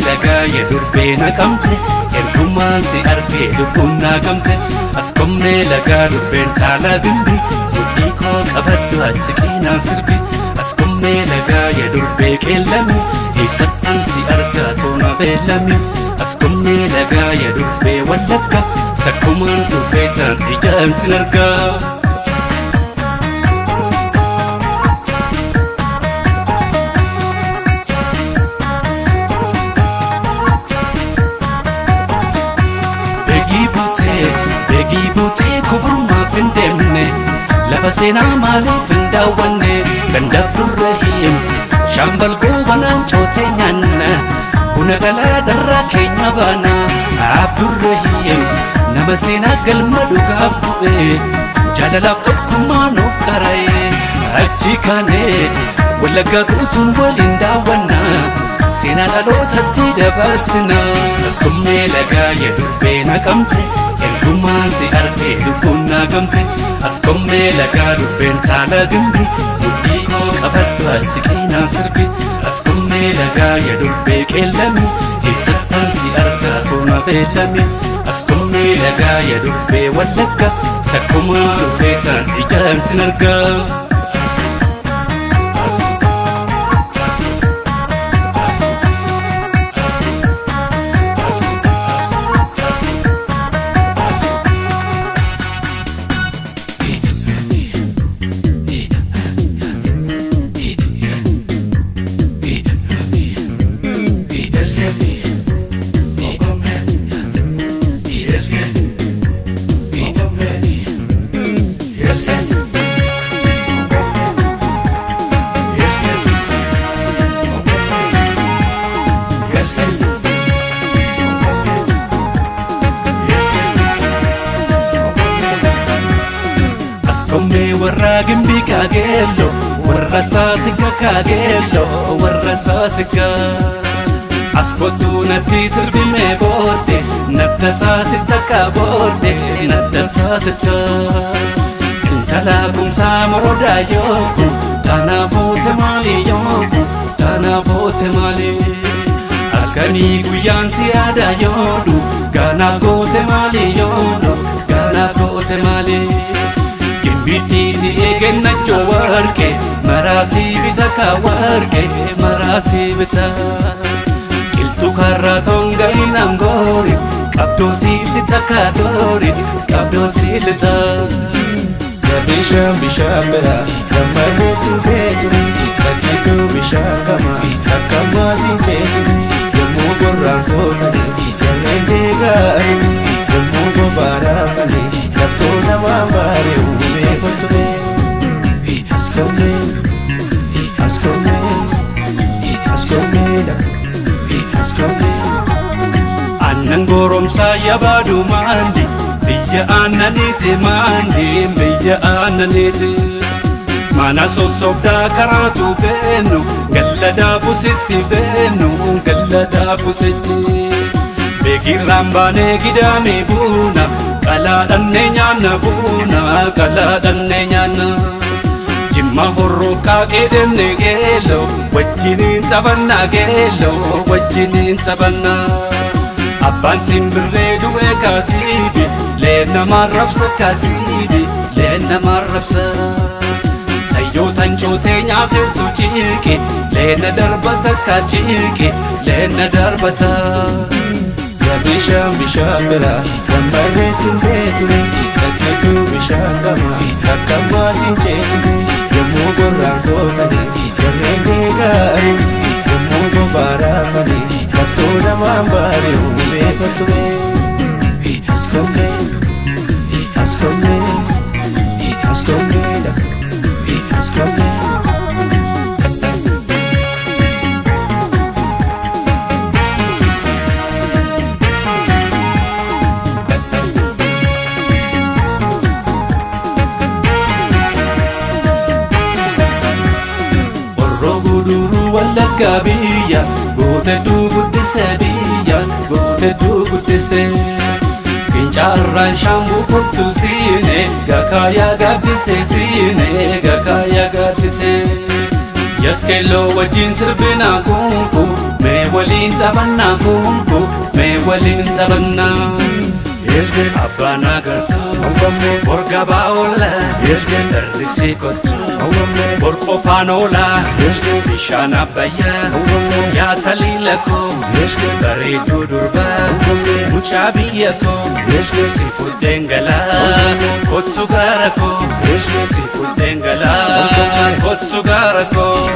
Lagaa ya durbee naqamte, ergumaan si argee lubbuun naagamte. As kommee lagaa durbeen caalaa gimbi, mudhii koo qabadhu as siqeenaan sirbi. As kommee lagaa ya durbee qeellami, eessattan si argaa toona beellami. As kommee lagaa ya durbee Wallagga, takkumaan dhufee taan ijaan sin argaa. Beegii buutee, beegii buutee, kuburmaaf hin deemne, lafa seenaa maaliif hin daawwanne? Ganda Abdurrahiim Shaambal Goobanaan cootee nyaanna, buna galaa darraa keenya baana. Abdurrahiim nama seenaa galma dhugaaf du'e, jaalalaaf tokkummaa nuuf qara'e. Achi kaanee Wallaggaa guutuun waliin daawwanna, seenaa dhalootatti dabarsina. Askummee lagaa ya durbee naqamte, ergumaan si argee lubbuun naagamte. Askummee lagaa durbeen caalaa gimbi, mudhii koo qabadhu as siqeenaan sirbi. Askummee lagaa ya durbee qeellami, eessattan si argaa toona beellami. Askummee lagaa ya durbee Wallagga, takkumaa dhufee taan ijaan sin argaa. Askommee warra gimbii kaageello, warra saasigga kaageello, warra saasigga. Askottuu natti sirbimee booddee, natta saasitta ka booddee, natta saasitta. Intala kumsaa morodaa yooku, taanaafuu maali yooku, taanaafuu maali. Halkanii guyyaan si yaada yoodhu, gaanaaf goote maali yoodhu, gaanaaf goote maali. Gimbiitti si eegennachoo warqee, maraasii bita ka warqee, maraasii bita. Qilxuu karraa tonga inaan goori, qabdoo si lixa ka doori, qabdoo si lixa. Bishaan bishaan bira gammadeetti feetuni, lakkituu bishaan gama akka maasiin ceetuni, yommuu qorraan kootani jarreen deegaari, yommuu bobaaraafani laftoo namaan baare uumee kottume. Askommee, askommee, askommeedha, askommee. Aannan goromsaa yabaadu maandi, biyya aannaniiti maandi, biyya aannaniiti. Mana sossobdaa karaatu beennu, galla daabusitti beennu, galla daabusitti. Beekirraan baanee gidaamee buuna, qalaadhannee nyaanna buuna, qalaadhannee nyaanna. Jimma horroof qaaqee deemne geelloo, wajjiniin taphannaa geelloo, wajjiniin taphannaa. Abbaan simbirree du'e kaasiibi, leen namaan rabsa kaasiibi, leen namaan rabsa. Sayyootan cootee nyaateetu ciiqe, leena darbata ka ciiqe, leena darbata. Bishaan bishaan bira gammadeetti feetuni, lakkituu bishaan gama akka maasiin ceetuni, yommuu qorraan kootani jarreen deegaari, yommuu bobaaraafani laftoo namaan baare uumee kottume. Askommee, askommee, askommeedha, askommee. Orroo guduruu Wallaggaa biyya gootedduu guddise, biyya gootedduu guddise. Fincaarraan shaambuu kottu siine gakaayaa gaaddise, siine gakaayaa gaaddise. Yaskeelloo wajjin sirbinaa kunku mee waliin taphannaa kunkuu, mee waliin taphannaa. Abbaan agartuu borgabaa oola, hir'isii kottu bor qofaan oola, bishaan abbayyaa yaa taliila koo, bareedduu durbaa mucaa biyya koo, si fudheen galaa kottu gaara koo, si fudheen galaa kottu gaara koo.